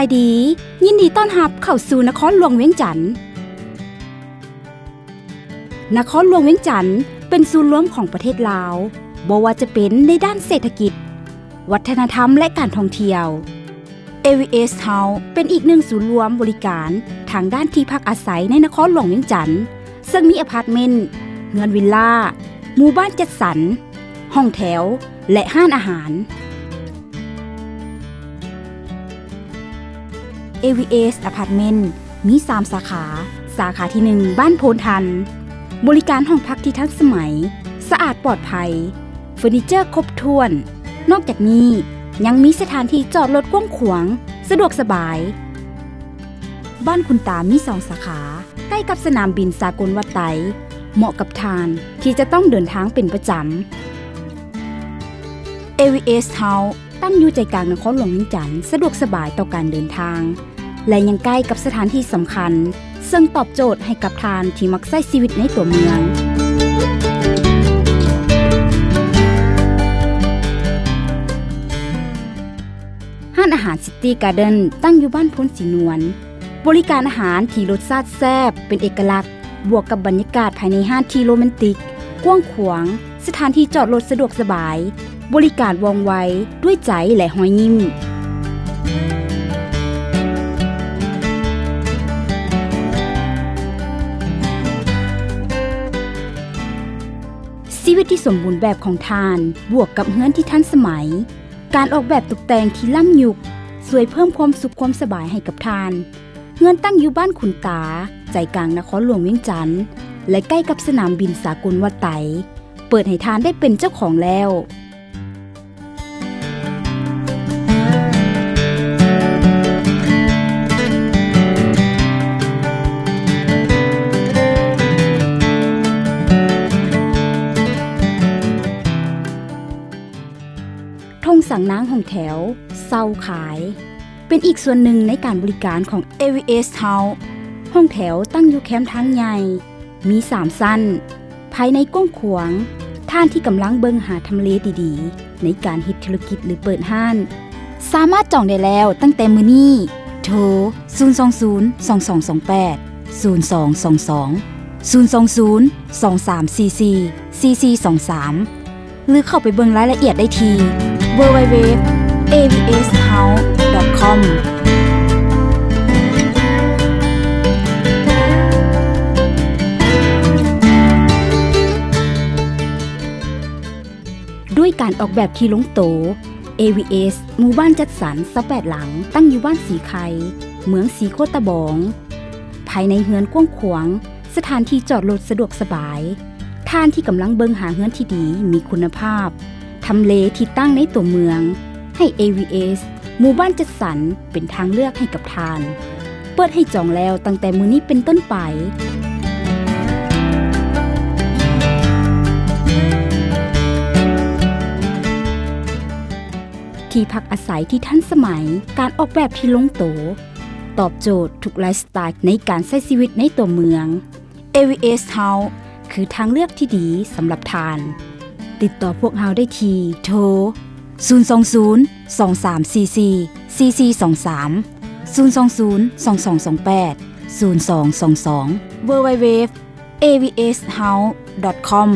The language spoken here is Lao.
ສະບາຍດີ, ຍິນດີຕ້ອນຮັບເຂົ້າສູ່ນະຄອນຫຼວງວຽງຈັນ. ນະຄອນຫຼວງວຽງຈັນເປັນສູນລວມຂອງປະເທດລາວ, ບໍ່ວ່າຈະເປັນໃນດ້ານເສດຖະກິດ, ວັດທະນະທຳ ແລະ ການທ່ອງທ່ຽວ. ເອວີເອສ ເຮົາ ເປັນອີກໜຶ່ງສູນລວມບໍລິການທາງດ້ານທີ່ພັກອາໄສໃນນະຄອນຫຼວງວຽງຈັນ, ເຊິ່ງມີອາພາດເມັນ, ເຮືອນວິລລາ, ໝູ່ບ້ານຈັດສັນ, ຫ້ອງແຖວ ແລະ ຮ້ານອາຫານ. ເອວີເອສ ອາພາດເມັນ ມີສາມສາຂາ. ສາຂາທີໜຶ່ງ ບ້ານໂພນທັນ, ບໍລິການຫ້ອງພັກທີ່ທັນສະໄໝ, ສະອາດ, ປອດໄພ, ເຟີນີເຈີຄົບຖ້ວນ. ນອກຈາກນີ້ ຍັງມີສະຖານທີ່ຈອດລົດກວ້າງຂວາງ, ສະດວກສະບາຍ. ບ້ານຄຸນຕາມີສອງສາຂາ, ໃກ້ກັບສະໜາມບິນສາກົນວັດໄຕ, ເໝາະກັບທ່ານທີ່ຈະຕ້ອງເດີນທາງເປັນປະຈຳ. ເອວີເອສ ເຮົາ ຕັ້ງຢູ່ໃຈກາງນະຄອນຫຼວງວຽງຈັນ, ສະດວກສະບາຍຕໍ່ການເດີນທາງ ແລະ ຍັງໃກ້ກັບສະຖານທີ່ສຳຄັນ, ເຊິ່ງຕອບໂຈດໃຫ້ກັບທ່ານທີ່ມັກໃຊ້ຊີວິດໃນຕົວເມືອງ. ຮ້ານອາຫານ ຊິຕີກາເດີນ ຕັ້ງຢູ່ບ້ານໂພນສີນວນ, ບໍລິການອາຫານທີ່ລົດຊາດແຊບເປັນເອກະລັກ, ບວກກັບບັນຍາກາດພາຍໃນຮ້ານທີ່ໂຣແມນຕິກ, ກວ້າງຂວາງ, ສະຖານທີ່ຈອດລົດສະດວກສະບາຍ, ບໍລິການວ່ອງໄວ, ດ້ວຍໃຈ ແລະ ຮອຍຍິ້ມ. ຊີວິດທີ່ສົມບູນແບບຂອງທ່ານ ບວກກັບເຮືອນທີ່ທັນສະໄໝ, ການອອກແບບຕົກແຕ່ງທີ່ລ້ຳຍຸກ ຊ່ວຍເພີ່ມຄວາມສຸກຄວາມສະບາຍໃຫ້ກັບທ່ານ. ເຮືອນຕັ້ງຢູ່ບ້ານຂຸນຕາ, ໃຈກາງນະຄອນຫຼວງວຽງຈັນ ແລະ ໃກ້ກັບສະໜາມບິນສາກົນວັດໄຕ, ເປີດໃຫ້ທ່ານໄດ້ເປັນເຈົ້າຂອງແລ້ວ. ທົ່ງສັງນາງຫ້ອງແຖວ ເຊົ່າຂາຍ ເປັນອີກສ່ວນໜຶ່ງໃນການບໍລິການຂອງ ເອວີເອສ ເຮົາ. ຫ້ອງແຖວຕັ້ງຢູ່ແຄມທາງໃຫຍ່, ມີສາມຊັ້ນ, ພາຍໃນກວ້າງຂວາງ. ທ່ານທີ່ກຳລັງເບິ່ງຫາທຳເລດີໆໃນການເຮັດທຸລະກິດ ຫຼື ເປີດຮ້ານ, ສາມາດຈອງໄດ້ແລ້ວຕັ້ງແຕ່ມື້ນີ້. ໂທ ສູນສອງສູນ ສອງສອງສອງແປດ ສູນສອງສອງສອງ, ສູນສອງສູນ ສອງສາມສີ່ສີ່ ສີ່ສີ່ສອງສາມ ຫຼື ເຂົ້າໄປເບິ່ງລາຍລະອຽດໄດ້ທີ່ ดับเบิลยู ดับเบิลยู ดับเบิลยู ดอท เอวีเอส เฮาส์ ดอท คอม ດ້ວຍການອອກແບບທີ່ລົງໂຕ, ເອວີເອສ ໝູ່ບ້ານຈັດສັນ ຊາວແປດ ຫຼັງ ຕັ້ງຢູ່ບ້ານສີໄຄ, ເມືອງສີໂຄດຕະບອງ. ພາຍໃນເຮືອນກວ້າງຂວາງ, ສະຖານທີ່ຈອດລົດສະດວກສະບາຍ. ທ່ານທີ່ກຳລັງເບິ່ງຫາເຮືອນທີ່ດີ, ມີຄຸນນະພາບ, ທຳເລທີ່ຕັ້ງໃນຕົວເມືອງ, ໃຫ້ ເອວີເອສ ໝູ່ບ້ານຈັດສັນ ເປັນທາງເລືອກໃຫ້ກັບທ່ານ. ເປີດໃຫ້ຈອງແລ້ວຕັ້ງແຕ່ມື້ນີ້ເປັນຕົ້ນໄປ. ທີ່ພັກອາໄສທີ່ທັນສະໄໝ, ການອອກແບບທີ່ລົງໂຕ, ຕອບໂຈດທຸກໄລຟ໌ສະໄຕໃນການໃຊ້ຊີວິດໃນຕົວເມືອງ. ເອວີເອສ ເຮົາ ຄືທາງເລືອກທີ່ດີສຳລັບທ່ານ. ຕິດຕໍ່ພວກເຮົາໄດ້ທີ່ ໂທ ສູນສອງສູນ ສອງສາມສີ່ສີ່ ສີ່ສີ່ສອງສາມ, ສູນສອງສູນ ສອງສອງສອງແປດ ສູນສອງສອງສອງ, ดับเบิลยู ดับเบิลยู ดับเบิลยู ดอท เอวีเอส เฮาส์ ดอท คอม.